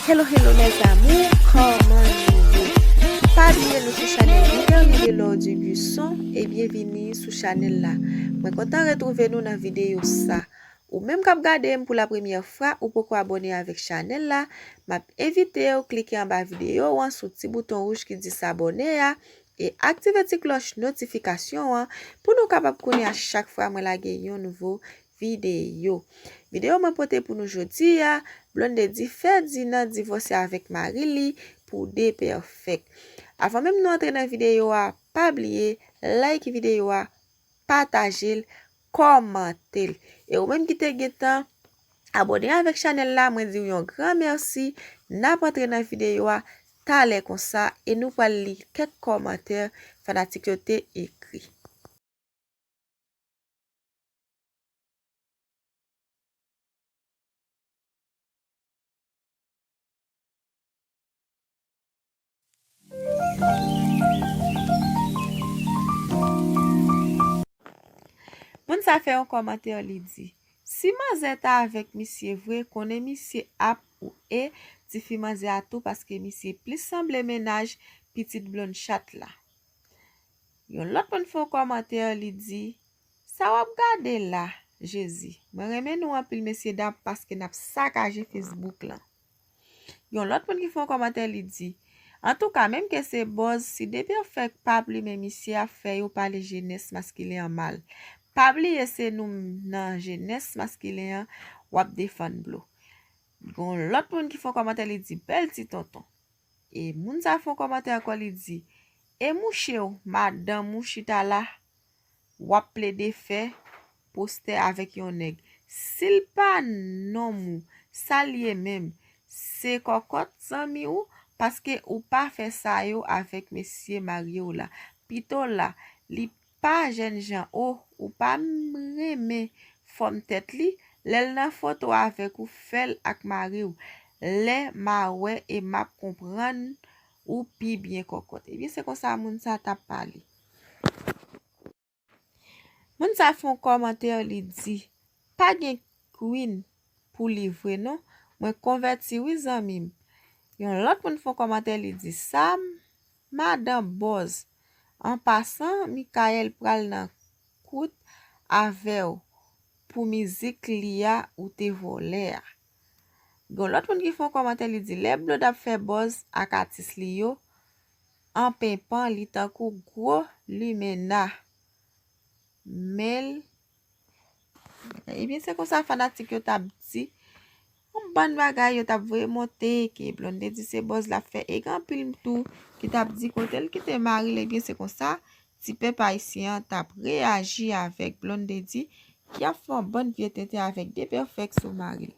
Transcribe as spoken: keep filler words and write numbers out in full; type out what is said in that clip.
Hello, hello mes amours, kòman nou ye? Pa bliye nou sou chanèl Beverly Delor Dubuisson e byenvini sou chanèl la. Mwen kontan retwouve nou nan videyo sa. Ou menm k ap gade m pou la premyè fwa, ou poko abòne avèk chanèl la, m ap envite w klike anba videyo an sou ti bouton wouj ki di sabòne a e aktive ti klòch notifikasyon an pou nou kapab konnen a chak fwa mwen lage yon nouvo videyo. Videyo mwen pote pou nou jodi a, Blondedy, Ferdinand divòse avèk mari li pou depèfèk. Avan menm nou antre nan videyo a, pa bliye like videyo a, pataje l, kòmante l. E ou menm ki te gentan abòne avèk chanèl la, mwen di w yon gran mèsi. N ap antre nan videyo a talè konsa e nou pral li kèk kòmantè fanatik yo te ekri. Moun sa fè yon kòmantè, li di, si manzè ta avèk misye vre, konnen misye ap ou e tifi manzè a tou, paske misye plis sanble mennaj pitit blonn chat la. Yon lòt moun fè yon kòmantè, li di, sa w ap gade la, Jezi? Mwen renmen nou anpil, mesye dam, paske n ap sakaje Facebook lan. Yon lòt moun ki fè yon kòmantè, li di, antouka, menm ke se bòz, si depèfèk pa plimen misye ap fè yo pale jenès maskilen an mal. Pa bliye se nou nan jenès maskilen an w ap defann blo. Gon lòt moun ki fè yon kòmantè, li di, bèl ti tonton. E moun sa fè yon kòmantè ankò, li di, e mouche w, madanm ou chita la, w ap plede fè postè avèk yon nèg. Si l pa nonm ou, sa l ye menm? Se kòkòt zanmi ou, paske ou pa fè sa yo avèk mesye marye w la. Pito la, li pa jènjan, o, ou pa renmen fòm tèt li, lè l nan foto avèk ou, fè l ak mari w. Lè m a wè e m ap konprann ou pi byen, kòkòt. Ebyen, se konsa moun sa t ap pale. Moun sa fè yon kòmantè, li di, pa gen queen pou li vre non. Mwen konvèti wi zanmi m. Yon lòt moun fè yon kòmantè, li di, sa madan bòz. An pasan, Michael pral nan kout avè w pou mizik li a ou te vòlè a. Gon lòt moun ki fè yon kòmantè, li di, lè Blonde ap fè bòz ak atis li yo, an penpan, li tankou gwo limena. Men l, ebyen, se konsa fanatik yo t ap di. Yon bann bagay yo t ap voye monte, ke Blondedy se bòz l ap fè. E gen anpil tou ki t ap di kote l kite mari l, ebyen, se konsa ti pèp ayisyen an t ap reyaji avèk Blondedy, ki ap fè yon bann vye tenten avèk depèfèk sou mari l.